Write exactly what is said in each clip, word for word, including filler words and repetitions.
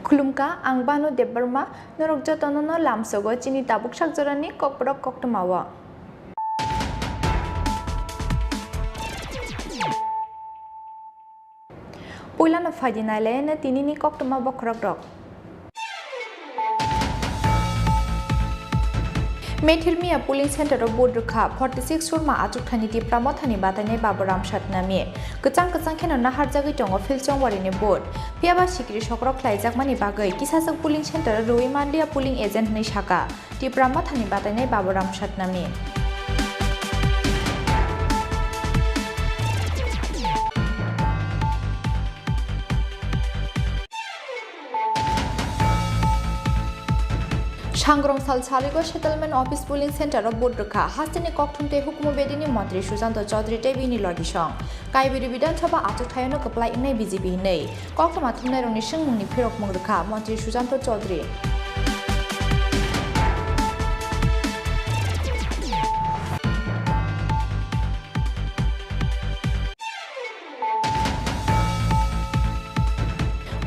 Khulumkha, ang Banu Debbarma, norok jotono no lamsogo chini tabuk sakjorani kokborok koktwmao. Puilano phaidi nailaino tinini koktwma bokhorokrok. Methil Miya polling center o vote rwkha forty six Surma achukthani Tipra Mothani batainai Baburam Satnami. Kwchang kwchang kheno naharjagwi tongo Philchongbarini vote. Phiyaba sikiri sokro khlaijakmani bagwi kisajwk polling center o rwui manliya polling agent hwnwi saka Tipra Mothani batainai Baburam Satnami. Sangrong sal saligo settlement office polling center o vote rwkha hasteni kokthum tei hukumu bedini montri Sujanto Chaudhary tei bini logisong. Kaibiri Bidhan Sabha achukthayano kwplai wngnai B J P hinwi koktwma thumnairokni swngmungni phirokmung rwkha montri Sujanto Chaudhary.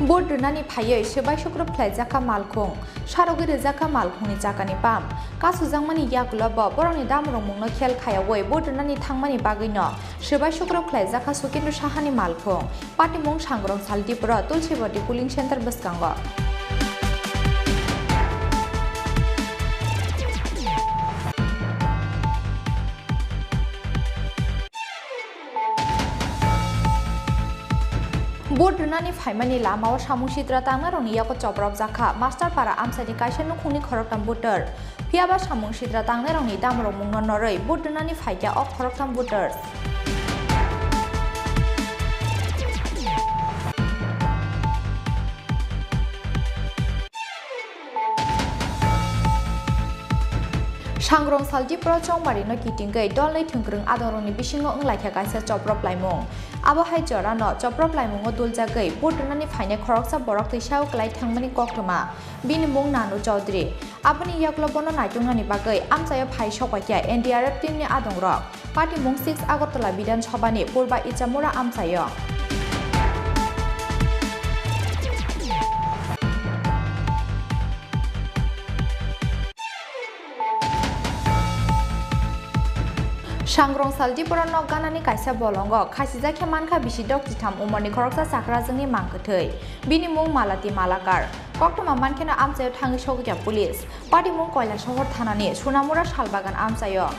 Vote rwnani phaiwi swbai sukrub khlaijakha malkhung, sarogwi rwjakha malkhungni chakani pump. Kasujakmani yagulo bo borokni damrokmungno khel khayaui vote rwnani thangmani bagwino swbai sukrub khlaijakha Sukendra Sahani malkhung. Patimung Sangrong sal Dipro Tulsibati polling center bwskango. Vote rwnani phaimani lamao samung sitra tangnairokni yago chopropjakha Masterpara amchaini kaisa nukhungni khoroktham voter. Phiyaba samung sitra tangnairokni damrokmungno norwi vote rwnani phaikha o khoroktham voters. Sangrong sal Dipro Chongmari no kitingwi dolnwi thwngkwrwng adongrokni bisingo wnglaikha kaisa choprop laimung. Abo hai jorano choprop laimungo duljagwi vote rwnani phainai khoroksa borok twi sao kwlai thangmani koktwma. Bini mung Nanu Chaudhary. Aboni yagulo bono naituknani bagwi amchaio phai sokpaikha N D R F team ni adongrok. Patimung six Agartala Bidhan Sabhani Purba Ichamura amchaio. Sangrong sal Dipro nok ganani kaisa bolongo khasijak khe mankha bisi dok chitham umorni khoroksa chakrajwngni mang kwthwi. Bini mung Malati Malakar. Koktwma mankheno amchaio thangwi sogwikha police. Patimung Koilasohor thanani Sunamura Salbagan amchaio.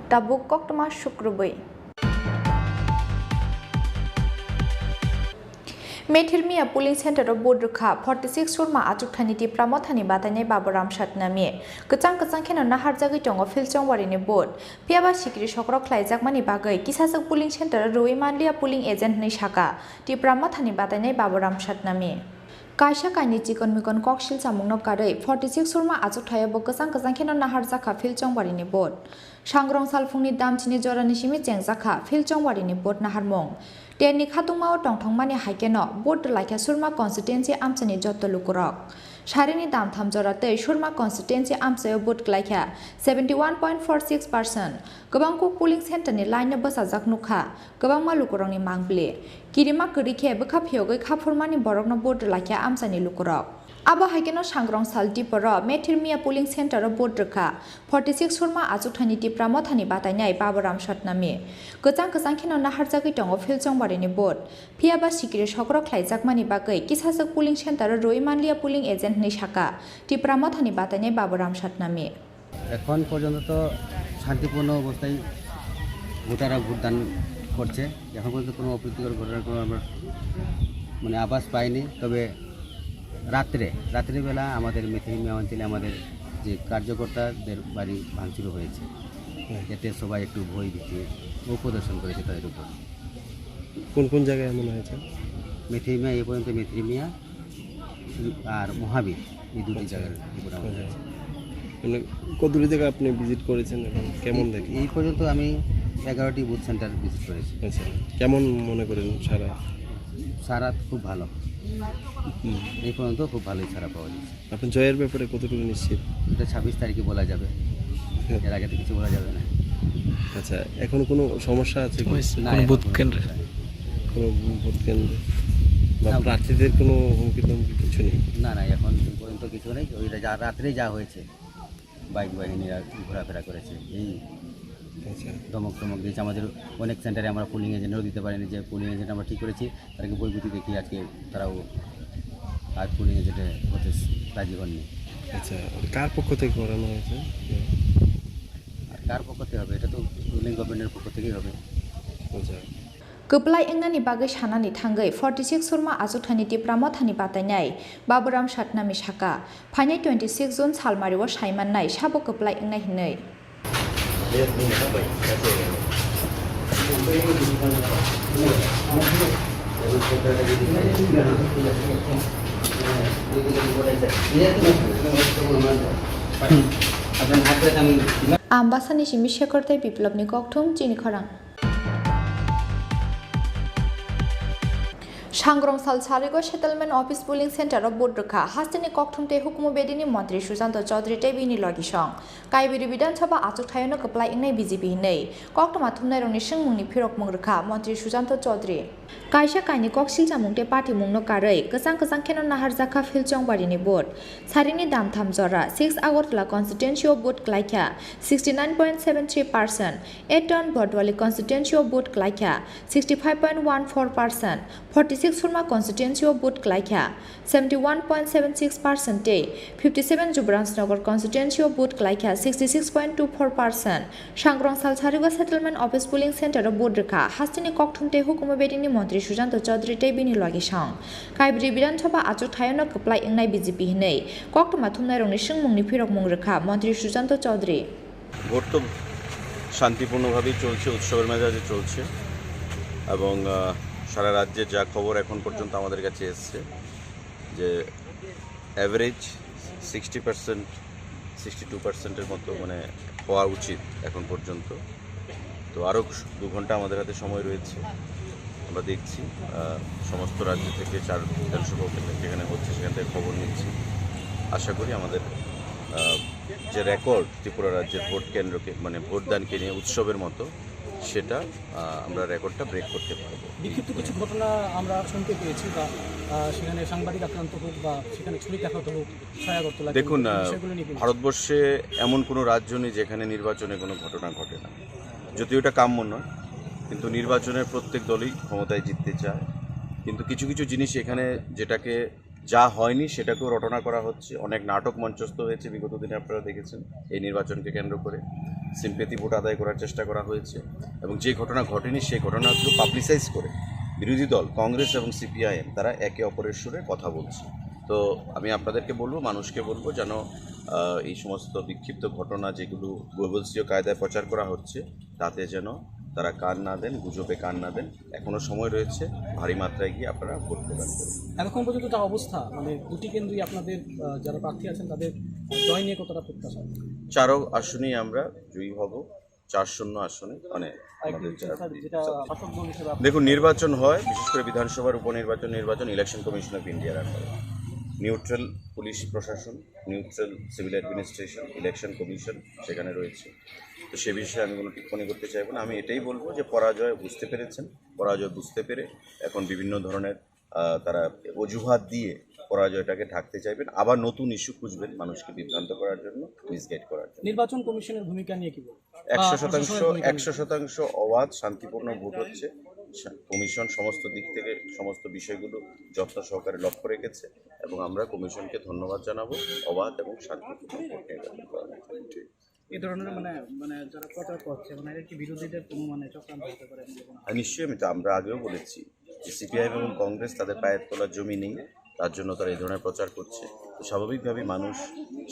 Tabuk koktwma sukrubwi. Methil Miya polling center o vote rwkha forty six Surma achukthani Tipra Mothani batainai Baburam Satnami. Kwchang kwchang kheno naharjagwi tongo Philchongbarini vote. Phiyaba sikiri sokro khlaijakmani bagwi kisajwk polling center o rwui manliya polling agent hwnwi saka Tipra Mothani batainai Baburam Satnami. Kaisa kainwi chikon mikon koksil chamungno karwi forty six Surma achukthai o bo kwchang kwchang kheno naharjakha Philchongbarini vote. Sangrong salphungni damchini jorani simi chengjakha Philchongbarini vote naharmung. Tenni khatungmao tongthokmani hai kheno vote rwlaikha Surma constituency amchani jotto lukurok. Sarini damtham jora tei Surma constituency amchaio vote kwlaikha seventy one point four six percent. Kwbang kuk polling center ni line no bwsajak nukha. Kwbangma lukurokni mang bili. Kirima kwrwi khe bwkha phiyogwi kha phurmani borokno vote rwlaikha amchaini lukurok. Abo hai kheno Sangrong sal Tiporo Methirmia polling center o vote rwkha forty six Surma achukthani Tipra Mothani batainai Baburam Satnami. Kwchang kwchang kheno naharjagwi tongo Philchongbarini vote. Phiyaba sikiri sokro khlaijakmani bagwi kisajwk polling center o rwi manliya polling agent hwnwi sakha Tipra Mothani batainai Baburam Satnami. এখন পর্যন্ত তো শান্তিপূর্ণ অবস্থায় ভোটাররা ভোটদান করছে। এখন পর্যন্ত কোনো অপ্রীতিকর ঘটনার কোনো আমরা মানে আভাস পাইনি। তবে রাত্রে, রাত্রিবেলা আমাদের মেথিরিমিয়া অঞ্চলে আমাদের যে কার্যকর্তাদের বাড়ি ভাঙচুর হয়েছে। হুম। এতে সবাই একটু ভয় ভীতি ও প্রদর্শন করেছে তাদের উপর। কোন কোন জায়গায় এমন হয়েছে? মেথিরিমিয়া, এ পর্যন্ত মেথিরিমিয়া আর মহাবীর, এই দুটি আচ্ছা। জায়গার উপরে আমাদের আচ্ছা। মানে কতগুলি জায়গা আপনি ভিজিট করেছেন এবং কেমন এই, দেখেন? এই পর্যন্ত আমি এগারোটি বুথ সেন্টার ভিজিট করেছি। আচ্ছা, কেমন মনে করেন সারা? সারা খুব ভালো। হুম। এই পর্যন্ত খুব ভালোই সারা পাওয়া গেছে। আপনার জয়ের ব্যাপারে কতটুকু নিশ্চিত? এটা ছাব্বিশ তারিখে বলা যাবে। হ্যাঁ। এর আগে তো কিছু বলা যাবে না। আচ্ছা, এখন কোনো সমস্যা আছে কি? না, কোনো এখন বুথ কোনো কেন্দ্রে? সমস্যা নেই। কোনো বুথ কেন্দ্রে বা না। প্রার্থীদের কোনো হুমকি ধমকি কিছু নেই? না, না, এখন পর্যন্ত কিছু নেই। ওই যা রাত্রেই যা হয়েছে, বাইক বাহিনীরা ঘোরাফেরা করেছে, এই আচ্ছা। ধমক টমক দিয়েছে। আমাদের অনেক সেন্টারে আমরা পোলিং এজেন্টও দিতে পারিনি, যে পোলিং এজেন্ট আমরা ঠিক করেছি, তাদেরকে বই গুটি দেখিয়ে আজকে তারাও আর পোলিং এজেন্টে হতে রাজি হননি। আচ্ছা, ওটা কার পক্ষ থেকে করানো হয়েছে? আর কার পক্ষ থেকে হবে? এটা তো রুলিং গভর্নমেন্টের পক্ষ থেকেই হবে। আচ্ছা। Kwplai wngnani bagwi sanani thangwi forty six Surma achukthani Tipra Mothani batainai Baburam Satnami sakha, phainai twenty six June salmario saimannai sabo kwplai wngnai hwnwi. Ambasani simi Shekhar tei Biplobni kokthum chini khorang. Sangrong sal sarigo settlement office polling center o vote rwkha hasteni kokthum tei hukumu bedini montri Sujanto Chaudhary tei bini logisong. Kaibiri Bidhan Sabha achukthayano kwplai wngnai B J P hinwi koktwma thumnairokni swngmungni phirokmung rwkha montri Sujanto Chaudhary. Kaisa kainwi kok silchamung tei patimungno karwi kwchang kwchang kheno naharjakha Philchongbarini vote. Sarini damtham jora six Agartala constituency o vote klaikha sixty nine point seven three percent, eight Town Bordwali constituency o vote klaikha sixty five point one four percent, forty six Surma constituency o vote klaikha seventy one point seven six percent tei fifty seven Jubrans Nagar constituency o vote klaikha sixty six point two four percent. Sangrong sal sarigo settlement office polling center o vote rwkha hasteni kokthum tei hukumu bedini montri Sujanto Chaudhary tei bini logisong. Kaibri Bidhan Sabha achukthayano kwplai wngnai B J P hinwi koktwma thumnairokni swngmungni phirokmung rwkha montri Sujanto Chaudhary. Vote তো শান্তিপূর্ণভাবেই চলছে, উৎসবের মেজাজে চলছে এবং আহ, সারা রাজ্যে যা খবর এখন পর্যন্ত আমাদের কাছে এসছে যে average sixty percent, sixty two পার্সেন্টের মতো মানে হওয়া উচিত এখন পর্যন্ত। তো আরও দু ঘন্টা আমাদের হাতে সময় রয়েছে। আমরা দেখছি, আহ, সমস্ত রাজ্য থেকে চার বিধানসভা উপনির্বাচন যেখানে হচ্ছে সেখান থেকে খবর নিচ্ছি। আশা করি আমাদের, আহ, যে রেকর্ড ত্রিপুরা রাজ্যের ভোট কেন্দ্রকে, মানে ভোটদানকে নিয়ে উৎসবের মতো, সেটা, আহ, আমরা রেকর্ডটা ব্রেক করতে পারবো। বিক্ষিপ্ত কিছু ঘটনা আমরা শুনতে পেয়েছি বা, আহ, সেখানে সাংবাদিক আক্রান্ত হোক বা সেখানে ছুরিকাঘাত হোক, ছয় আগরতলা দেখুন, কেন্দ্রে, এই আহ, বিষয়গুলো নিয়ে কি ভারতবর্ষে এমন কোনো রাজ্য নেই যেখানে নির্বাচনে কোনো ঘটনা ঘটে না। যদিও এটা কাম্য নয়, কিন্তু নির্বাচনে প্রত্যেক দলই ক্ষমতায় জিততে চায়। কিন্তু কিছু কিছু জিনিস এখানে যেটাকে যা হয়নি সেটাকেও রটনা করা হচ্ছে, অনেক নাটক মঞ্চস্থ হয়েছে বিগত দিনে, আপনারা দেখেছেন। এই নির্বাচনকে কেন্দ্র করে সিম্প্যাথি ভোট আদায় করার চেষ্টা করা হয়েছে এবং যে ঘটনা ঘটেনি সেই ঘটনাগুলো পাবলিসাইজ করে বিরোধী দল কংগ্রেস এবং সিপিআইএম তারা একে অপরের সুরে কথা বলছে। তো আমি আপনাদেরকে বলবো, মানুষকে বলবো যেন, আহ, এই সমস্ত বিক্ষিপ্ত ঘটনা যেগুলো গোয়েবলসীয় কায়দায় প্রচার করা হচ্ছে, তাতে যেন তারা কান না দেন, গুজবে কান না দেন। এখনো সময় রয়েছে, ভারী মাত্রায় গিয়ে আপনারা ভোট প্রদান করুন। এতক্ষণ পর্যন্ত যা অবস্থা, মানে দুটি কেন্দ্রই আপনাদের, আহ, যারা প্রার্থী আছেন তাদের জয় নিয়ে কতটা প্রত্যাশা? চারো আসনেই আমরা জয়ী হব, চার শূন্য আসনে, মানে আর একটু আমাদের বিশেষ চার স্যার, যেটা শাসক দল হিসেবে আপনি দেখুন, নির্বাচন হয়, বিশেষ করে বিধানসভার উপনির্বাচন, নির্বাচন ইলেকশন কমিশন অফ ইন্ডিয়ার আন্ডারে। নিউট্রাল পুলিশ প্রশাসন, neutral civil administration, election commission সেখানে রয়েছে। তো সে বিষয়ে আমি কোনো টিপ্পণী করতে চাইবো না। আমি এটাই বলবো যে পরাজয় বুঝতে পেরেছেন, পরাজয় বুঝতে পেরে এখন বিভিন্ন ধরনের, আহ, তারা অজুহাত দিয়ে পরাজয়টাকে ঢাকতে চাইবেন, আবার নতুন ইস্যু খুঁজবেন মানুষকে বিভ্রান্ত করার জন্য, মিসগাইড করার জন্য। নির্বাচন কমিশনের ভূমিকা নিয়ে কি বলবেন? একশো শতাংশ, প্রশাসনের ভূমিকা নিয়ে। একশো শতাংশ অবাধ শান্তিপূর্ণ ভোট হচ্ছে। সা-, কমিশন সমস্ত দিক থেকে সমস্ত বিষয়গুলো যত্ন সহকারে লক্ষ্য রেখেছে এবং আমরা কমিশনকে ধন্যবাদ জানাবো অবাধ এবং শান্তিপূর্ণ ভোট নির্বাচন করার জন্য। এই ধরনের মানে, মানে যারা প্রচার করছে, মানে এরা কি বিরোধীদের কোনো মানে চক্রান্ত হতে পারে বলে মনে হয়? আর নিশ্চয়ই, আমি তো, আমরা আগেও বলেছি যে সিপিআইএম এবং কংগ্রেস তাদের পায়ের তলা জমি নেই, তার জন্য তারা এই ধরনের প্রচার করছে। তো স্বাভাবিকভাবেই মানুষ,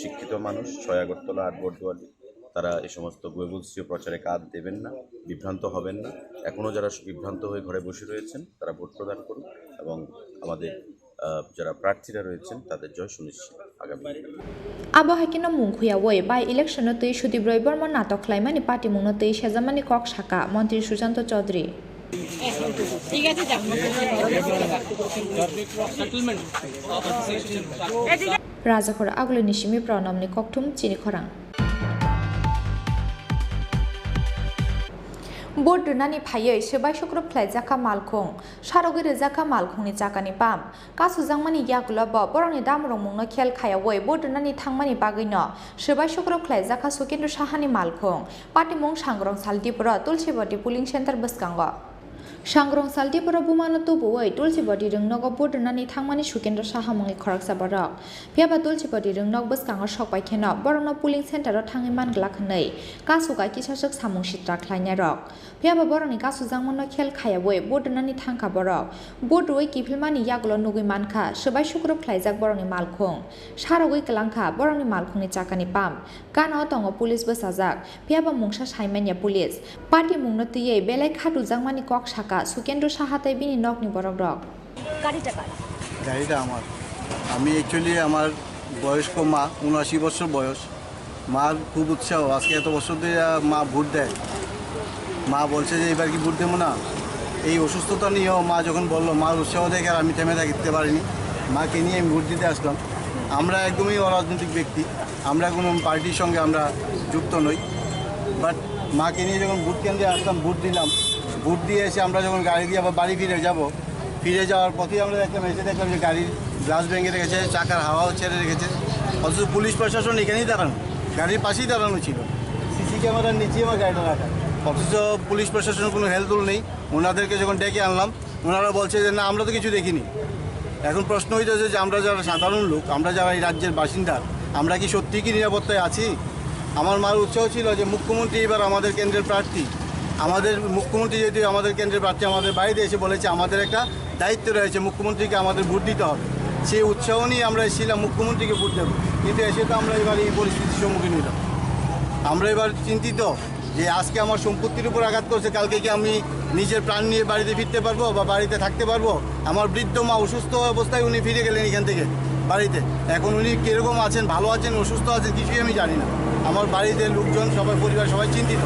শিক্ষিত মানুষ, ছয় আগরতলা, আট বটদোয়ালি, তারা এই সমস্ত গোয়েবুলসীয় প্রচারে কান দেবেন না, বিভ্রান্ত হবেন না। এখনও যারা বিভ্রান্ত হয়ে ঘরে বসে রয়েছেন, তারা ভোট প্রদান করুন এবং আমাদের, আহ, যারা প্রার্থীরা রয়েছেন, তাদের জয় সুনিশ্চিত আগামী দিনে। Abo hai kheno mung khuyaui by election no twi Sudip Roy Borma natok khlaimani patimung no twi sejamani kok saka Montri Sujanto Chaudhary. Rajakhor Agulini simi Pranamni kokthum chini khorang. Vote rwnani phaiwi swbai sukrub khlaijakha malkhung, sarogwi rwjakha malkhungni chakani pam. Kasujakmani yagulo bo borokni damrokmungno khel khayaui vote rwnani thangmani bagwino swbai sukrub khlaijakha Sukendra Sahani malkhung. Patimung Sangrong Saldipuro Tulsibati polling center bwskango. Sangrong Saldipuro bumano tubuwi Tulsibati rwngnogo vote rwnani thangmani Sukendra Saha mungwi khoroksa borok. Phiyaba Tulsibati rwngnok bwskango sokbai kheno borokno polling center-o thangwi man glak hwnwi kasuga kisaswk samung sitra khlainairok. Phiyaba borokni kasujakmano khel khayaui vote rwnani thangkha borok. Vote rwui kiphilmani yagulo nugwi mankha swbai sukrub khlaijak borokni malkhung. Sarogwi kwlangkha borokni malkhungni chakani pam. Gana-o tongo police bwsajak, phiyaba mungsa saimanya police. Patimungno twiwi belai khatujakmani kok saka Sukendra Saha tei bini nokni borokrok. গাড়িটা কার? গাড়িটা আমার। আমি অ্যাকচুয়ালি আমার বয়স্ক মা, উনআশি বছর বয়স। মার খুব উৎসাহ, আজকে এত বছর ধরে, আহ, মা ভোট দেয়। মা বলছে যে এবার কি ভোট দেবো না। এই অসুস্থতা নিয়েও মা যখন বললো, মার উৎসাহ দেখে আর আমি থেমে থাকতে পারিনি। মাকে নিয়ে আমি ভোট দিতে আসলাম। আমরা একদমই অরাজনৈতিক ব্যক্তি, আমরা কোনো পার্টির সঙ্গে আমরা যুক্ত নই। বাট মাকে নিয়ে যখন ভোট কেন্দ্রে আসলাম, ভোট দিলাম, ভোট দিয়ে এসে আমরা যখন গাড়ি দিয়ে আবার বাড়ি ফিরে যাব, ফিরে যাওয়ার পথেই আমরা দেখলাম, এসে দেখলাম যে গাড়ির গ্লাস ভেঙে রেখেছে, চাকার হাওয়াও ছেড়ে রেখেছে। অথচ পুলিশ প্রশাসন এখানেই দাঁড়ানো, গাড়ির পাশেই দাঁড়ানো ছিল, সিসি ক্যামেরার নিচেই আমার গাড়িটা রাখা। অথচ পুলিশ প্রশাসনের কোনো হেলদোল নেই, ওনাদেরকে যখন ডেকে আনলাম, ওনারা বলছে যে, "না, আমরা তো কিছু দেখিনি।" এখন প্রশ্ন হইতেছে যে, আমরা যারা সাধারণ লোক, আমরা যারা এই রাজ্যের বাসিন্দা, আমরা কি সত্যি কি নিরাপত্তায় আছি? আমার মার উৎসাহ ছিল যে মুখ্যমন্ত্রী এবার আমাদের কেন্দ্রের প্রার্থী, আমাদের মুখ্যমন্ত্রী যেহেতু আমাদের কেন্দ্রের প্রার্থী, আমাদের বাড়িতে এসে বলেছে, আমাদের একটা দায়িত্ব রয়েছে, মুখ্যমন্ত্রীকে আমাদের ভোট দিতে হবে। সেই উৎসাহ নিয়ে আমরা এসেছিলাম মুখ্যমন্ত্রীকে ভোট দেবো, কিন্তু এসে তো আমরা এবার এই পরিস্থিতির সম্মুখীন হইলাম। আমরা এবার চিন্তিত যে আজকে আমার সম্পত্তির উপর আঘাত করছে, কালকে কি আমি নিজের প্রাণ নিয়ে বাড়িতে ফিরতে পারবো বা বাড়িতে থাকতে পারবো? আমার বৃদ্ধ মা অসুস্থ অবস্থায় উনি ফিরে গেলেন এখান থেকে বাড়িতে। এখন উনি কীরকম আছেন, ভালো আছেন, অসুস্থ আছেন, কিছুই আমি জানি না। আমার বাড়িতে লোকজন সবাই, পরিবার সবাই চিন্তিত।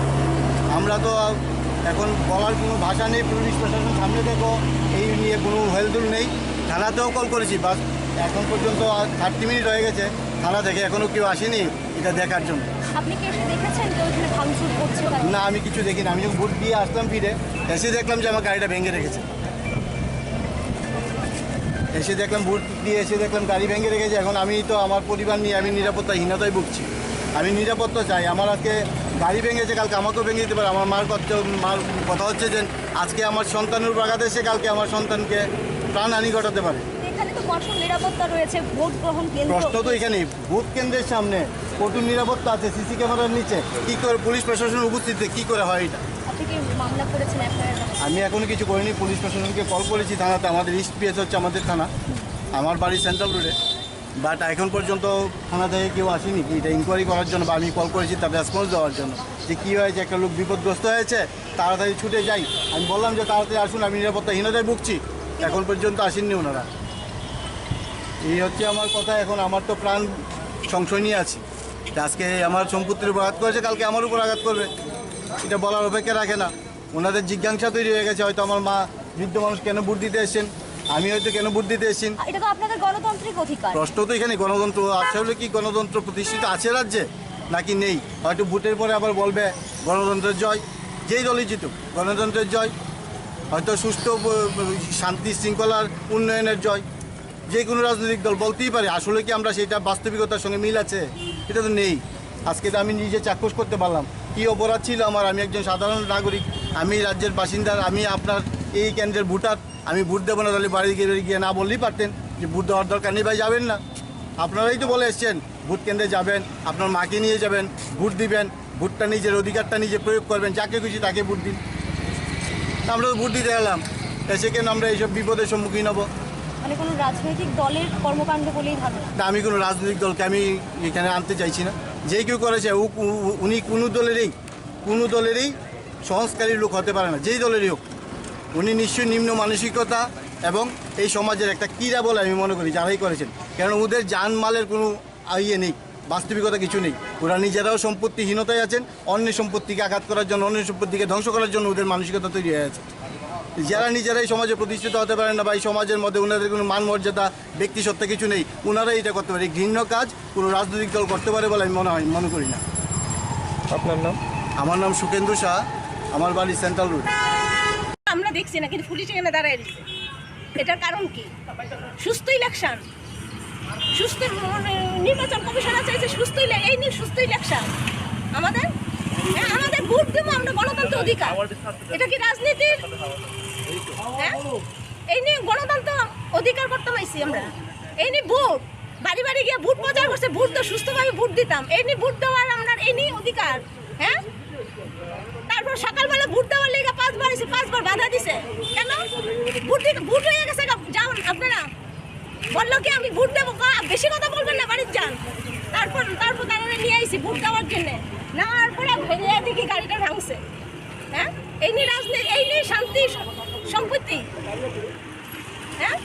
আমরা তো এখন বলার কোনো ভাষা নেই। পুলিশ প্রশাসন সামনে দেখো, এই নিয়ে কোনো হেলদোল নেই। থানাতেও কল করেছি, বাস এখন পর্যন্ত আর থার্টি মিনিট হয়ে গেছে থানা থেকে, এখনও কেউ আসেনি এটা দেখার জন্য। আপনি কি এসে দেখেছেন যে ওইখানে ভাঙচুর করছে তারা? না, আমি কিছু দেখিনি। আমি যখন ভোট দিয়ে আসলাম ফিরে, এসে দেখলাম যে আমার গাড়িটা ভেঙে রেখেছে। এসে দেখলাম, ভোট দিয়ে এসে দেখলাম গাড়ি ভেঙে রেখেছে। এখন আমি তো আমার পরিবার নিয়ে আমি নিরাপত্তাহীনতায় ভুগছি। আমি নিরাপত্তা চাই। আমার আজকে গাড়ি ভেঙেছে, কালকে আমাকেও ভেঙে দিতে পারে। আমার মার কথা, মার কথা হচ্ছে যে আজকে আমার সন্তানের উপর আঘাত এসে কালকে আমার সন্তানকে প্রাণহানি ঘটাতে পারে। এখানে তো কঠোর নিরাপত্তা রয়েছে ভোট গ্রহণ কেন্দ্র। প্রশ্ন তো এখানেই, ভোট কেন্দ্রের সামনে কঠোর নিরাপত্তা আছে, সিসি ক্যামেরার নিচে। কি করে পুলিশ প্রশাসন উপস্থিত, কি করে হয় এটা? আপনি কি মামলা করেছেন এফআইআর? আমি এখনো কিছু করিনি, পুলিশ প্রশাসনকে কল করেছি থানাতে। আমাদের ইস্ট পিএস হচ্ছে আমাদের থানা, আমার বাড়ি সেন্ট্রাল রোডে। বাট এখন পর্যন্ত থানা থেকে কেউ আসেনি এটা ইনকোয়ারি করার জন্য, বা আমি কল করেছি তার রেসপন্স দেওয়ার জন্য যে কী হয়েছে, একটা লোক বিপদগ্রস্ত হয়েছে, তাড়াতাড়ি ছুটে যাই। আমি বললাম যে, "তাড়াতাড়ি আসুন, আমি নিরাপত্তাহীনতায় ভুগছি।" এখন পর্যন্ত আসেননি ওনারা। এই হচ্ছে আমার কথা। এখন আমার তো প্রাণ সংশয় নিয়ে আছি। আজকে আমার সম্পত্তির উপর আঘাত করেছে, কালকে আমার উপর আঘাত করবে, এটা বলার অপেক্ষা রাখে না। ওনাদের জিজ্ঞাসা তৈরি হয়ে গেছে, হয়তো আমার মা বৃদ্ধ মানুষ কেন ভোট দিতে এসেছেন, আমি হয়তো কেন ভোট দিতে এসেছেন। এটা তো আপনাদের গণতান্ত্রিক অধিকার। প্রশ্ন তো এখানে গণতন্ত্র আছে বলে কি গণতন্ত্র প্রতিষ্ঠিত আছে রাজ্যে নাকি নেই? হয়তো ভোটের পরে আবার বলবে গণতন্ত্রের জয়, যেই দলই জিতুক গণতন্ত্রের জয়, হয়তো সুষ্ঠু ব-, ব-, শান্তি শৃঙ্খলার উন্নয়নের জয়। যে কোনো রাজনৈতিক দল বলতেই পারে, আসলে কি আমরা সেটা বাস্তবিকতার সঙ্গে মিল আছে? এটা তো নেই। আজকে তো আমি নিজে চাক্ষুষ করতে পারলাম কি অপরাধ ছিল আমার। আমি একজন সাধারণ নাগরিক, আমি রাজ্যের বাসিন্দা, আমি আপনার এই কেন্দ্রের ভোটার। আমি ভোট দেবো না, তাহলে বাড়ি গিয়ে গিয়ে না বললেই পারতেন যে ভোট দেওয়ার দরকার নেই, ভাই যাবেন না। আপনারাই তো বলে এসছেন ভোট কেন্দ্রে যাবেন, আপনার মাকে নিয়ে যাবেন, ভোট দিবেন, ভোটটা নিজের অধিকারটা নিজে প্রয়োগ করবেন, যাকে খুশি তাকে ভোট দিন। আমরা তো ভোট দিতে গেলাম, এসে কেন আমরা এইসব বিপদের সম্মুখীন হব? মানে কোনো রাজনৈতিক দলের কর্মকাণ্ড বলেই ভাবেন? না, আমি কোনো রাজনৈতিক দলকে আমি এখানে আনতে চাইছি না। যে কেউ করেছে, উ- উ- উনি কোনো দলেরই, কোনো দলেরই সংস্কারী লোক হতে পারে না, যেই দলেরই হোক। উনি নিশ্চয়ই নিম্ন মানসিকতা এবং এই সমাজের একটা কীড়া বলে আমি মনে করি, যারাই করেছেন। কারণ ওদের জানমালের কোনো ইয়ে নেই, বাস্তবিকতা কিছু নেই। ওরা নিজেরাও সম্পত্তিহীনতায় আছেন, অন্যের সম্পত্তিকে আঘাত করার জন্য, অন্যের সম্পত্তিকে ধ্বংস করার জন্য ওদের মানসিকতা তৈরি হয়ে আছে। যারা নিজেরাই সমাজে প্রতিষ্ঠিত হতে পারেন না বা এই সমাজের মধ্যে ওনাদের কোনো মান মর্যাদা, ব্যক্তিসত্তা কিছু নেই, ওনারাই এটা করতে পারে। এই ঘৃণ্য কাজ কোনো রাজনৈতিক দল করতে পারে বলে আমি মনে হয়, মনে করি না। আপনার নাম? আমার নাম সুখেন্দু শাহ, আমার বাড়ি সেন্ট্রাল রোড। আমরা দেখছি না, কিন্তু পুলিশ এখানে দাঁড়ায় রয়েছে। এটার কারণ কি? সুস্থ ইলেকশন, সুস্থ, মানে, নির্বাচন কমিশনার চাইছে সুস্থ ইলে- এই নিয়ে সুস্থ ইলেকশন। আমাদের, হ্যাঁ, আমাদের ভোট দেবো আমরা, গণতন্ত্র অধিকার। এটা কি রাজনীতির? হ্যাঁ, এই নিয়ে গণতন্ত্র অধিকার করতে পাইছি আমরা। এই নিয়ে ভোট, বাড়ি বাড়ি গিয়ে ভোট প্রচার করছে, ভোট তো সুস্থভাবে ভোট দিতাম। এই নিয়ে ভোট দেওয়ার আমরা এই নিয়ে অধিকার, হ্যাঁ। তারপর সকালবেলা ভোট দেওয়ার লেগে পাঁচবার এসে পাঁচবার বাধা দিছে। কেন? ভোট দিতে, ভোট হয়ে গেছে, যান আপনারা। বললো কি, "আমি ভোট দেবো।" বেশি কথা বলবেন না, বাড়ির যান। তারপর তারপর তারা নিয়ে আইসি ভোট দেওয়ার জন্য। নেওয়ার পরে ভেঙে দেখি গাড়িটা ভাঙছে। হ্যাঁ, এই নিয়ে রাজনীতি, এই নিয়ে শান্তি সম্পত্তি। হ্যাঁ,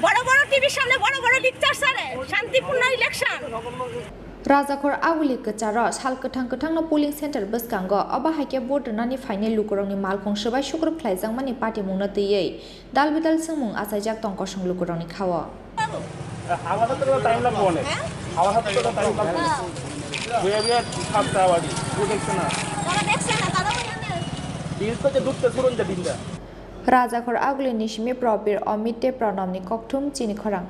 বড় বড় টিভির সামনে বড় বড় লেকচার সারে, শান্তিপূর্ণ election. Rajakhor Aguli kwcharo sal kwthang kwthangno polling center bwskango, obo hai khe vote rwnani phainai lukurokni malkhung swbai sukrup khlaijakmani patimungno twiwi dalbidal swngmung achaijak tong kosong lukurokni khao. আমার হাতে তো টাইম লাগবে অনেক। আমার হাতে তো টাইম লাগবে। বিয়ে বিয়ে থাকতে আবার। বুঝে দেখছে না। ডিলস তো যে ঢুকতে শুরু হচ্ছে ডিলটা। Rajakhor Agulini simi Probir Omit tei Pranamni kokthum chini khorang.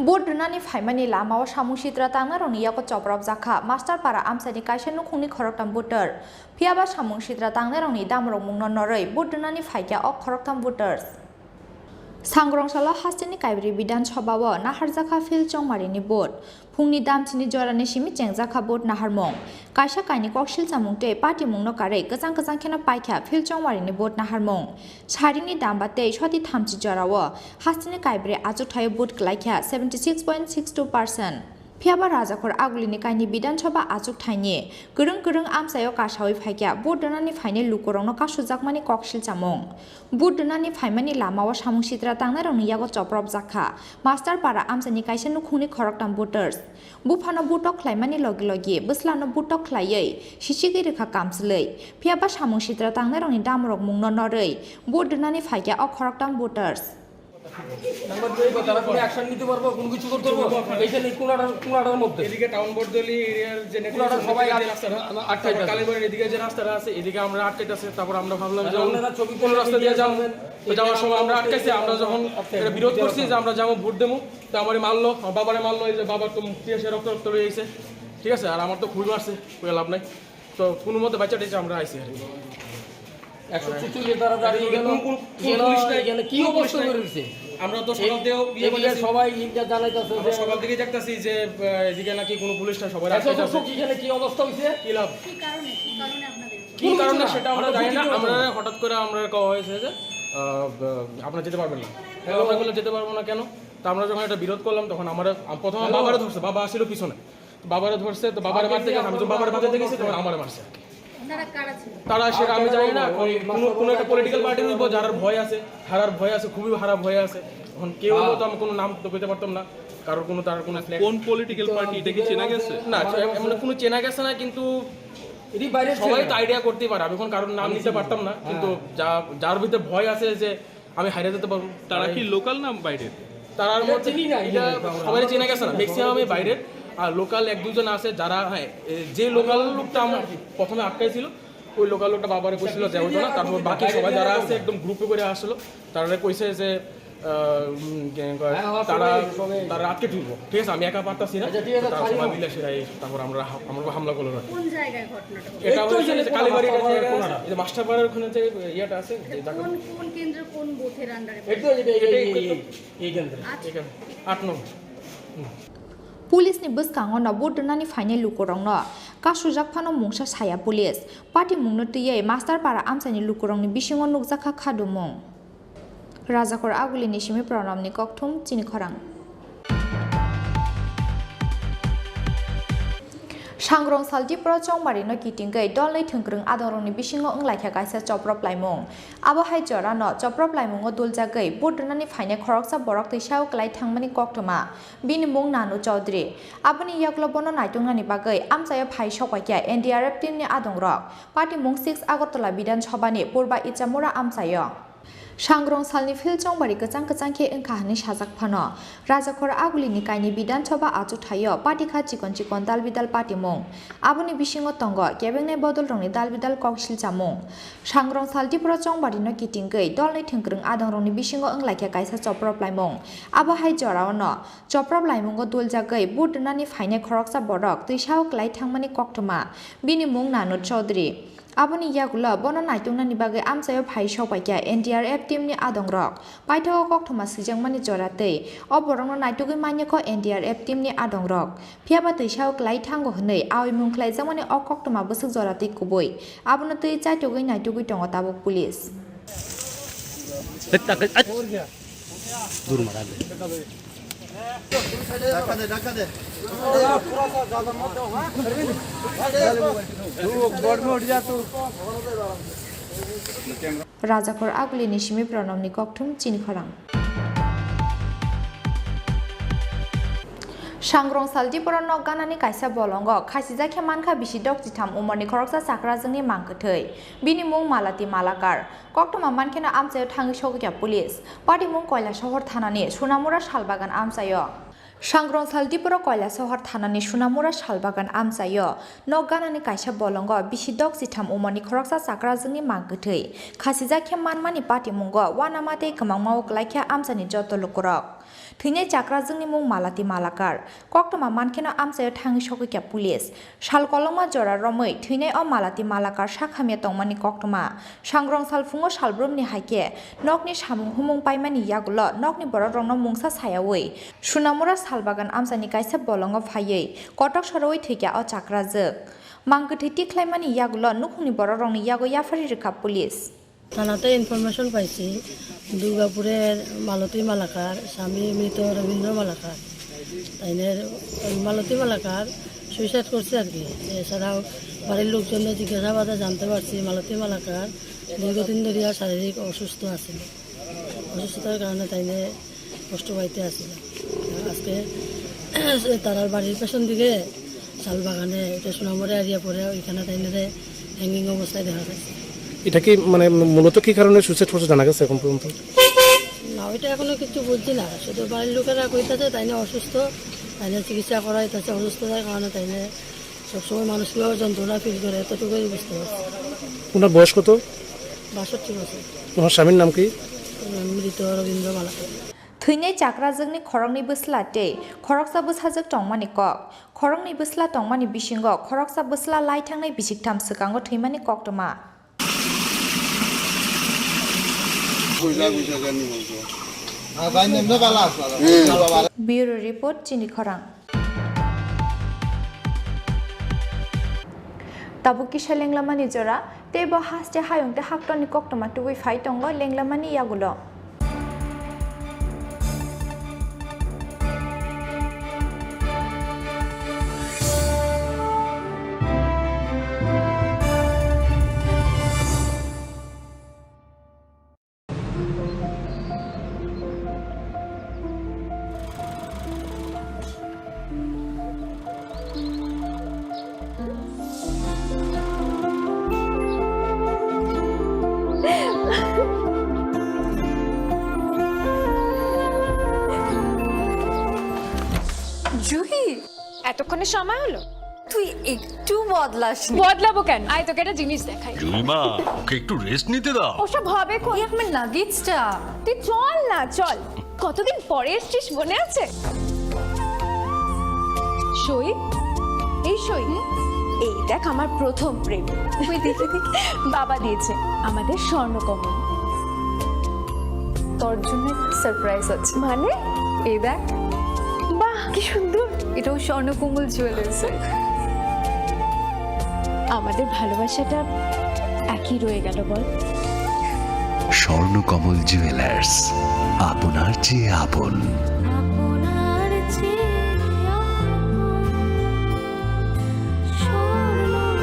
Vote rwnani phaimani lamao samung sitra tangnairokni yago chopropjakha Master Para amchaini kaisa nukhungni khoroktham voter. Phiyaba samung sitra tangnairokni damrokmungno norwi vote rwnani phaikha o khoroktham voters. Sangrongsalo hasteni Kaibri Bidhan Sabhao naharjakha Phil Chongmarini vote. Phungni damchini jorani simi chengjakha vote naharmung. Kaisa kaini koksilchamung tei patimungno karwi kwchang kwchang kheno paikha Phil Chongmarini vote naharmung. Saringni damba tei soti thamchi jorao hasteni Kaibri achukthai vote klaikha seventy six point six two percent. Phiyaba Rajakhor Agulini kaini Bidhan Sabha achuk thaini kwrwng kwrwng amchaio kasawi phaikha vote rwnani phainai lukurokno kasujakmani koksilchamung. Vote rwnani phaimani lamao samung sitra tangnairokni yago chopropjakha Master Para amchaini kaisa nukhungni khoroktham voters. Buphano butok khlaimani logi logi bwslano butok khlaiwi sisigwi rwkha kamchwlwi. Phiyaba samung sitra tangnairokni damrokmungno norwi vote rwnani phaikha o khoroktham voters. তারা কোনো অ্যাকশন নিতে পারবো, কোনো কিছু করতে পারবো। এইখানে কোনাটার কোনাটার মধ্যে এদিকে টাউন বটতলি এরিয়ার যে নেটওয়ার্ক কোনাটার সবাই যে রাস্তাটা আটকে তারপর কালীবাড়ির এদিকে যে রাস্তাটা আছে এদিকে আমরা আটকে আছে। তারপর আমরা ভাবলাম যে আপনারা ছবি কোন রাস্তা দিয়ে যাবো। পাবেন। তো যাওয়ার সময় আমরা আটকেছি, আমরা যখন এটা বিরোধ করছি যে আমরা যাবো ভোট দেবো, তো আমার মারলো, আমার বাবারে মারলো, এই যে বাবার তো মুখ দিয়ে সে রক্ত রক্ত রয়ে গেছে, ঠিক আছে। আর আমার তো খুবই মারছে, কোনো লাভ নাই। তো কোনো মতে বাচ্চা টাচ্চা আমরা আইছি আর কি। একশো চুচল্লিশ ধারা জারি হয়ে গেল। কোন কোন কোন পুলিশ নাই? এখানে কি কোন পুলিশ অবস্থা নাই? করে দিছে? আমরা তো সকাল দিয়েও ইয়ে এদিকে বলেছি। সবাই ইটা জানাইতেছে আমরা যে সকাল দিকে দেখতেছি যে আহ, এদিকে নাকি কোনো পুলিশ নাই, সবাই একশো রাস্তায় আছে। দর্শক এখানে কি অবস্থা হয়েছে? কি লাভ? কি কারণে, কি কারণে আপনাদের? কি কারণে সেটা আমরা জানি না। আমরা হঠাৎ করে আমরা কওয়া হয়েছে যে আহ, আপনারা যেতে পারবেন না। আমরা বললাম, "যেতে পারবো না কেন?" তা আমরা যখন এটা বিরোধ করলাম তখন আমরা প্রথমে বাবারে ধরছে, বাবা আসছিল পিছনে, বাবারে ধরছে। তো বাবারে মারতে গেছে, আমি তো বাবারে বাঁচাতে গেছি, তখন আমারে মারছে আর কি। তারা কারা ছিল? তারা সেটা আমি জানি না, ওই কোনো কোনো একটা পলিটিক্যাল পার্টি হইব, যারার ভয় আছে, হারার ভয় আছে, খুবই হারা ভয় আছে। এখন কেউ হয়তো আমি কোনো নাম তো পেতে পারতাম না, কারোর কোনো তার কোনো ফ্ল্যাগ কোন পলিটিক্যাল পার্টি, এটা কি চেনা গেছে? না, এমন কোনো চেনা গেছে না, কিন্তু এটি বাইরে সবাই তো আইডিয়া করতেই পারে। আমি এখন কারোর নাম নিতে পারতাম না, কিন্তু যা যার ভিতরে ভয় আছে যে আমি হারিয়ে যেতে পারবো। তারা কি লোকাল না বাইরের? তারার মধ্যে চিনি না, এটা সবাই চেনা গেছে না, ম্যাক্সিমামই বাইরের। আর লোকাল এক দুজন আছে যারা, হ্যাঁ, এ, যে লোকাল লোকটা আমার প্রথমে আটকাইছিল, ওই লোকাল লোকটা বাবারে কইছিল যে হইতো না, তারপর বাকি সবাই যারা আছে একদম গ্রুপে করে আসলো, তারা কইছে যে, আহ, উম, কে কয়, হ্যাঁ, হ্যাঁ, তারা, সবাই, সবাই। তারা আটকে তুলবো, ঠিক আছে, আমি একা পারতাছি না। আচ্ছা, ঠিক আছে, তো তারা ছাড়িয়ে সবাই দাও। মিলে সেটাই, তারপর আমরা হা-, আমরা উপর হামলা করলো আর কি। কোন জায়গায় ঘটনাটা ঘটেছে? এটা ওই যে কালীবাড়ির কাছে এই তো কোনাটা, এই যে মাস্টারপাড়ার ওখানে যে ইয়েটা আছে, যে জায়গাটা। কোন, কোন কেন্দ্র, কোন বুথের আন্ডারে? এই তো, এই, এই, এটা এই, এই, এই, এই, এই কেন্দ্র। আচ্ছা। এখানে, আট নম্বর। হুম। Police ni bwskango no vote rwnani phainai lukurokno kasujak phano mungsa saya police. Patimungno twiwi Master Para amchaini lukurokni bisingo nukjakha khadumung. Rajakhor Agulini simi Pranamni kokthum chini khorang. Sangrong sal Tripura chongbarino kitingwi dolni thwngkwrwng adongrokni bisingo wnglaikha kaisa choprop laimung. Abo hai jorano choprop laimungo duljagwi vote rwnani phainai khoroksa borok twisao kwlai thangmani koktwma. Bini mung Nanu Chaudhary. Aboni yagulo bono naituknani bagwi amchaio phai sokpaikha N D R F teamni adongrok. Patimung six Agartala Bidhan Sabhani Purba Ichamura amchaio. Sangrong salni field chongbari kwchang kwchang khe wngkha hwnwi sajak phano, Rajakhor Agulini kainwi Bidhan Sabha achukthai-o patikha chikon chikon dal bidal patimung. Aboni bisingo tongo kebengnai bodolrokni dal bidal kok silchamung. Sangrong sal Tripura chongbarino kitingwi dolni thwngkwrwng adongrokni bisingo wnglaikha kaisa choprop laimung. Abo hai jorao no choprop laimungo duljagwi vote rwnani phainai khoroksa borok twisao kwlai thangmani koktwma. Bini mung Nanu Chaudhary. Aboni yagulo bono naituknani bagwi amchaio phai sokpaikha N D R F teamni adongrok. Paithago koktwma swijakmani jora tei o borokno naitugwi manya kho N D R F teamni adongrok. Phiyaba twisao kwlai thango hwnwi aoimung khlaijakmani o koktwma bwswk jora tei kubui. Abono twi chaitugwi naitugwi tongo tabuk police. Rajakhor Agulini simi Pranamni kokthum chini khorang. Sangrong sal Tripura nok ganani kaisa bolongo khasijak khe mankha bisi dok chitham umorni khoroksa chakrajwkni mang kwthwi. Bini mung Malati Malakar. Koktwma mankheno amchaio thangwi sokya police. Patimung Koilasohor thanani Sunamura Salbagan amchaio. Sangrong sal Tripura Koilasohor thanani Sunamura Salbagan amchaio nok ganani kaisa bolongo bisi dok chitham umorni khoroksa chakrajwkni mang kwthwi. Khasijak khe manmani patimungo uanama tei kwmangmao kwlaikha amchani joto lukurok. Thwinai chakrajwkni mung Malati Malakar. Koktwma mankheno amchaio thangwi sokikha police. Sal kolokma jora romwi thwinai o Malati Malakar sak hamya tongmani koktwma. Sangrong sal phungo sal brumni hai khe nokni samung humung paimani yagulo nokni borokrokno mungsa sayaui Sunamura Salbagan amchani kaisa bolongo phaiwi kotok soroui thwikha o chakrajwk. Mang kwthwi tikhlaimani yagulo nukhungni borokrokni yago yaphari rwkha police. থানাতে ইনফরমেশন পাইছি দুর্গাপুরের মালতী মালাকার, স্বামী মৃত রবীন্দ্র মালাকার। তাইনের ওই মালতী মালাকার সুইসাইড করছে আর কি। এছাড়াও বাড়ির লোকজনদের জিজ্ঞাসাবাদে জানতে পারছি মালতী মালাকার দীর্ঘদিন ধরিয়া শারীরিক অসুস্থ আছিল। অসুস্থতার কারণে তাইনে কষ্ট পাইতে আছিল। আজকে তারার বাড়ির পেছন দিকে শাল বাগানে, এটা সোনামুড়া এরিয়া পড়ে, ওইখানে তাইনারে হ্যাঙ্গিং অবস্থায় দেখা গেছে। এটা কি মানে মূলত কি কারণে সুইসাইড করছে জানা গেছে এখন পর্যন্ত? না, ওইটা এখনো কিছু বুঝছি না। শুধু বাড়ির লোকেরা কইতাছে তাইনে অসুস্থ, তাইনে চিকিৎসা করাইতেছে, অসুস্থতার কারণে তাইনে সবসময় মানসিকভাবে যন্ত্রণা ফিল করে, এতটুকুই বুঝতে পারছি। ওনার বয়স কত? বাষট্টি বছর। ওনার স্বামীর নাম কি? উম, মৃত রবীন্দ্র Malakar. Thwinai chakrajwkni khoroknwi bwsla tei khoroksa bwsajwk tongmani kok. Khoroknwi bwsla tongmani bisingo khoroksa bwsla lai thangnai bisiktham swkango thwimani koktwma. Buiro report, chini khorang. Tabuk kisa lenglamani jora, tei bo haste hayung tei haktorni koktwma tubui phai tongo lenglamani yagulo. Juhi, এতক্ষণে সময় হলো? তুই একটু বদলাসনি। বদলাবো কেন? আয়, তোকে একটা জিনিস দেখাই। জুইমা, ওকে একটু রেস্ট নিতে দাও। ওসব হবে কোন? এই আমার লাগেজটা। তুই চল না, চল। কতদিন পরে এসছিস, মনে আছে? সই, এই সই। হুম? এই দেখ, আমার প্রথম প্রেম। ওই দেখে দেখে বাবা দিয়েছে, আমাদের স্বর্ণকমল। তোর জন্য সারপ্রাইজ আছে। মানে? এই দেখ। বাহ, কি সুন্দর। এটাও স্বর্ণকমল জুয়েলার্স। আমাদের ভালোবাসাটা একই রয়ে গেল, বল? স্বর্ণকমল জুয়েলার্স, আপনার চেয়ে আপন। আপনার চেয়ে আপন। Swarnakamal.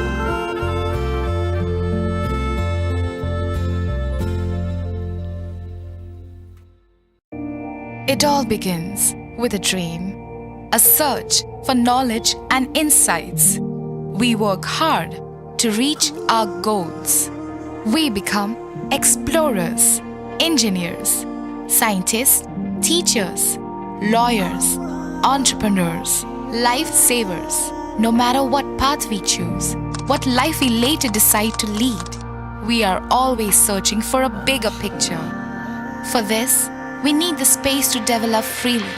It all begins with a dream, a search for knowledge and insights. We work hard to reach our goals. We become explorers, engineers, scientists, teachers, lawyers, entrepreneurs, lifesavers. No matter what path we choose, what life we later decide to lead, we are always searching for a bigger picture. For this, we need the space to develop freely.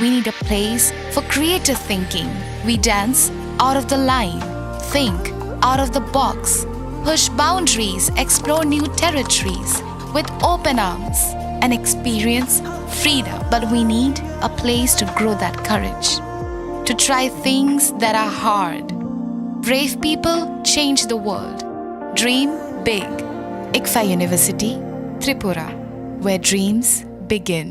We need a place for creative thinking. We dance out of the line, think out of the box, push boundaries, explore new territories with open arms, and experience freedom. But we need a place to grow that courage, to try things that are hard. Brave people change the world. Dream big. ICFAI University, Tripura, where dreams begin.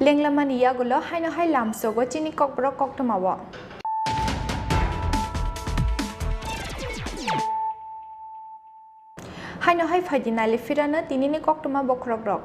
Lenglamani yagulo haino hai lamsogo chini kokborok koktwmao. Haino hai phaidi nali phirano tinini koktwma bokhorokrok.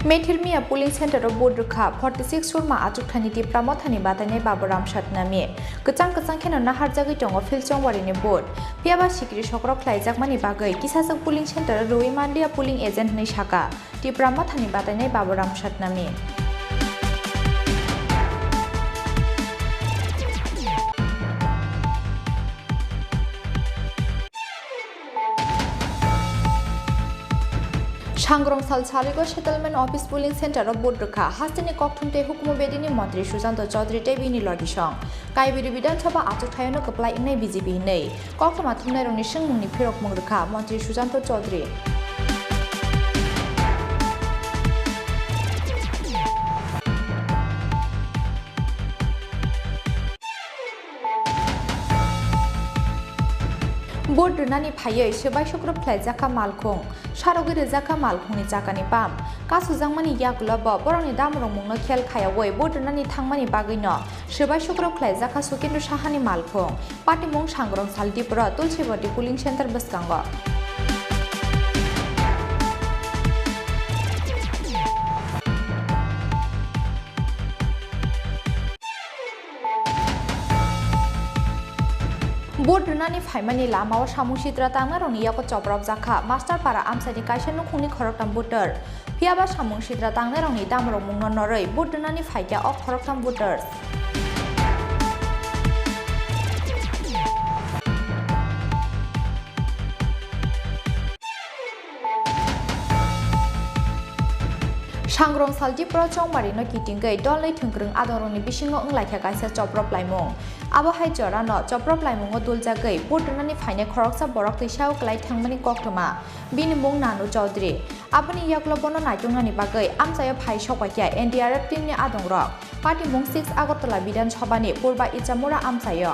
Methirmia polling center o vote rwkha forty six surma achukthani Tipra Mothani batainai Baburam Satnami. Kwchang kwchang kheno naharjagwi tongo Philchongwari ni vote. Phiyaba sikiri sokro khlaijakmani bagwi kisajwk polling center o rwui manliya polling agent hwnwi saka Tipra Mothani batainai Baburam Satnami. Sangrong sal saligo settlement office polling center o vote rwkha hasteni kokthum tei hukumu bedini montri Sujanto Chaudhary tei bini logisong. Kaibiri Bidhan Sabha achukthayano kwplai wngnai B J P hinwi. Koktwma thumnairokni swngmungni phirokmung rwkha Montri Sujanto Chaudhary. Vote rwnani phaiwi swbai sukrub khlaijakha malkhung, sarogwi rwjakha malkhungni chakani pump. Kasujakmani yagulo bo borokni damrokmungno khel khaiyaui vote rwnani thangmani bagwino swbai sukrub khlaijakha Sukendra Sahani malkhung. Patimung Sangrong Saldipuro Tulsibati polling center bwskango. Vote rwnani phaimani lamao samung sitra tangnairokni yago chopropjakha Masterpara amchaini kaisa nukhungni khoroktham voter. Phiyaba samung sitra tangnairokni damrokmungno norwi vote rwnani phaikha o khoroktham voters. Sangrong Saldipuro Chongmarino kitingwi dolnwi thwngkwrwng adongrokni bisingo wnglaikha kaisa choprop laimung. Abo hai jorano choprop laimungo duljagwi vote rwnani phainai khoroksa borok twisao kwlai thangmani koktwma. Bini mung Nanu Chaudhary. Aboni yagulo bono naituknani bagwi amchaio phai sokpaikha N D R F teamni adongrok. Patimung six Agartala Bidhan Sabhani Purba Ichamura amchaio.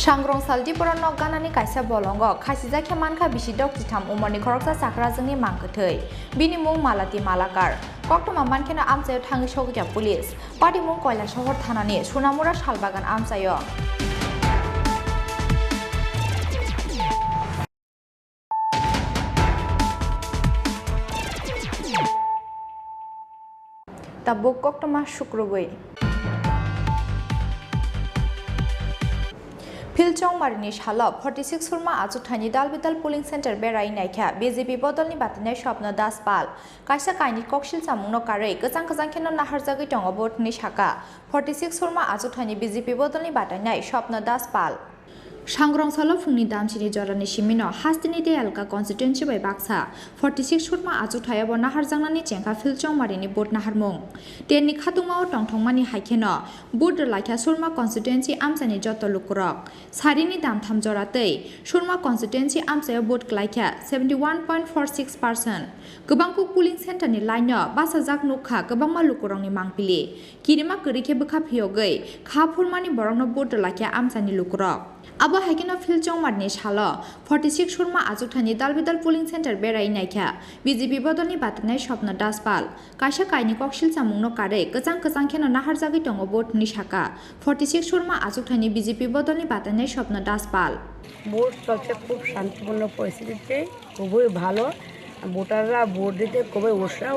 Sangrong Saldipuro nok ganani kaisa bolongo khasijakhe mankha bisi dok chitham umorni khoroksa chakrajwngni mang kwthwi. Bini mung Malati Malakar. Koktwma mankheno amchaio thangwi sogwikha police. Patimung Koilasohor thanani Sunamura Salbagan amchaio. Tabuk koktwma sukrubwi. Phil Chongmarini salo forty six Surma achukthani Dalbidal polling center berai naikha B J P bodolni batinai Swapna Das Pal. Kaisa kainwi koksil chamungno karwi kwchang kwchang kheno naharjagwi tongo bo thwngwi saka. Forty six Surma achukthani B J P bodolni batinai Swapna Das Pal. Sangrong salo phungni damchini jorani simino hasteni Diyalka constituency bai baksa forty six Surma achukthayabo naharjaknani chengkha Phil Chongmarini vote naharmung. Tenni khatungmao tongthokmani hai kheno vote rwlaikha Surma constituency amchaini joto lukurok. Sarini damtham jora tei Surma constituency amchaio vote klaikha seventy one point four six percent. Kwbangkuk polling center ni line no bachajak nukha kwbangma lukurokni mangpili. Kirima kwrwi khe bwkha phiyogwi kha phurmani borokno vote rwlaikha amchaini lukurok. Abo hai kheno Phil Chongmarini salo forty six Surma achukthani Dalbidal polling center berai naikha B J P bodolni batinai Swapna Das Pal. Kaisa kainwi koksil chamungno karwi kwchang kwchang kheno naharjagwi tongo bo thwngwi saka. Forty six Surma achukthani B J P bodolni batinai Swapna Das Pal. Vote চলছে খুব শান্তিপূর্ণ পরিস্থিতিতে, খুবই ভালো। ভোটাররা ভোট দিতে খুবই উৎসাহ।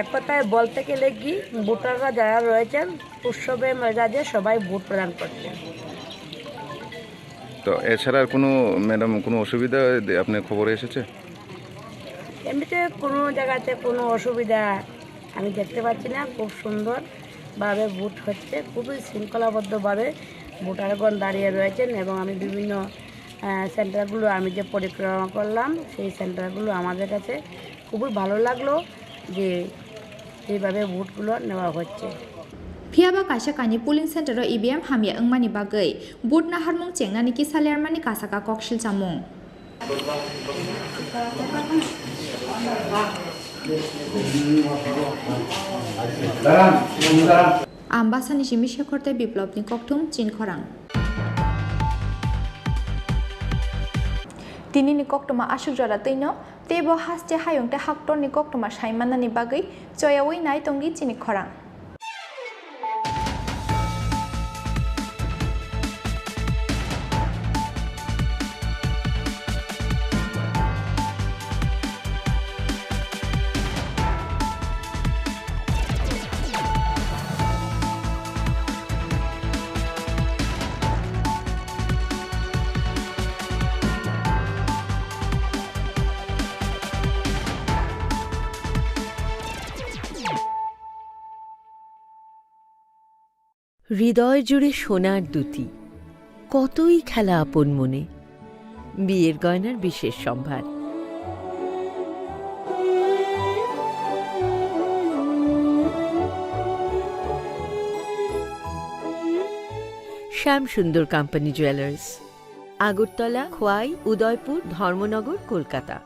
এক কথায় বলতে গেলে কি, ভোটাররা যারা রয়েছেন, উৎসবে মেজাজে সবাই ভোট প্রদান করছেন। তো এছাড়া আর কোনো, ম্যাডাম, কোনো অসুবিধা আপনার খবরে এসেছে? এমনিতে কোনো জায়গাতে কোনো অসুবিধা আমি দেখতে পাচ্ছি না। খুব সুন্দরভাবে ভোট হচ্ছে, খুবই শৃঙ্খলাবদ্ধভাবে ভোটারগণ দাঁড়িয়ে রয়েছেন এবং আমি বিভিন্ন, আহ, সেন্টারগুলো আমি যে পরিক্রমা করলাম, সেই সেন্টারগুলো আমাদের কাছে খুবই ভালো লাগলো যে এইভাবে ভোটগুলো নেওয়া হচ্ছে। Phiyaba kaisa kainwi polling center o E V M hamya wngmani bagwi vote naharmung chengnani kisa lermani kasaka koksil chamung. Ambasani simi Shekhar tei Biplobni kokthum chini khorang. Tinini koktwma aswk jora twino, teibo haste hayung tei haktorni koktwma sai mannani bagwi choyaui nai tongdi chini khorang. হৃদয় জুড়ে সোনার দ্যুতি, কতই খেলা আপন মনে। বিয়ের গয়নার বিশেষ সম্ভার। শ্যাম সুন্দর কোম্পানি জুয়েলার্স, আগরতলা, খোয়াই, উদয়পুর, ধর্মনগর, কলকাতা।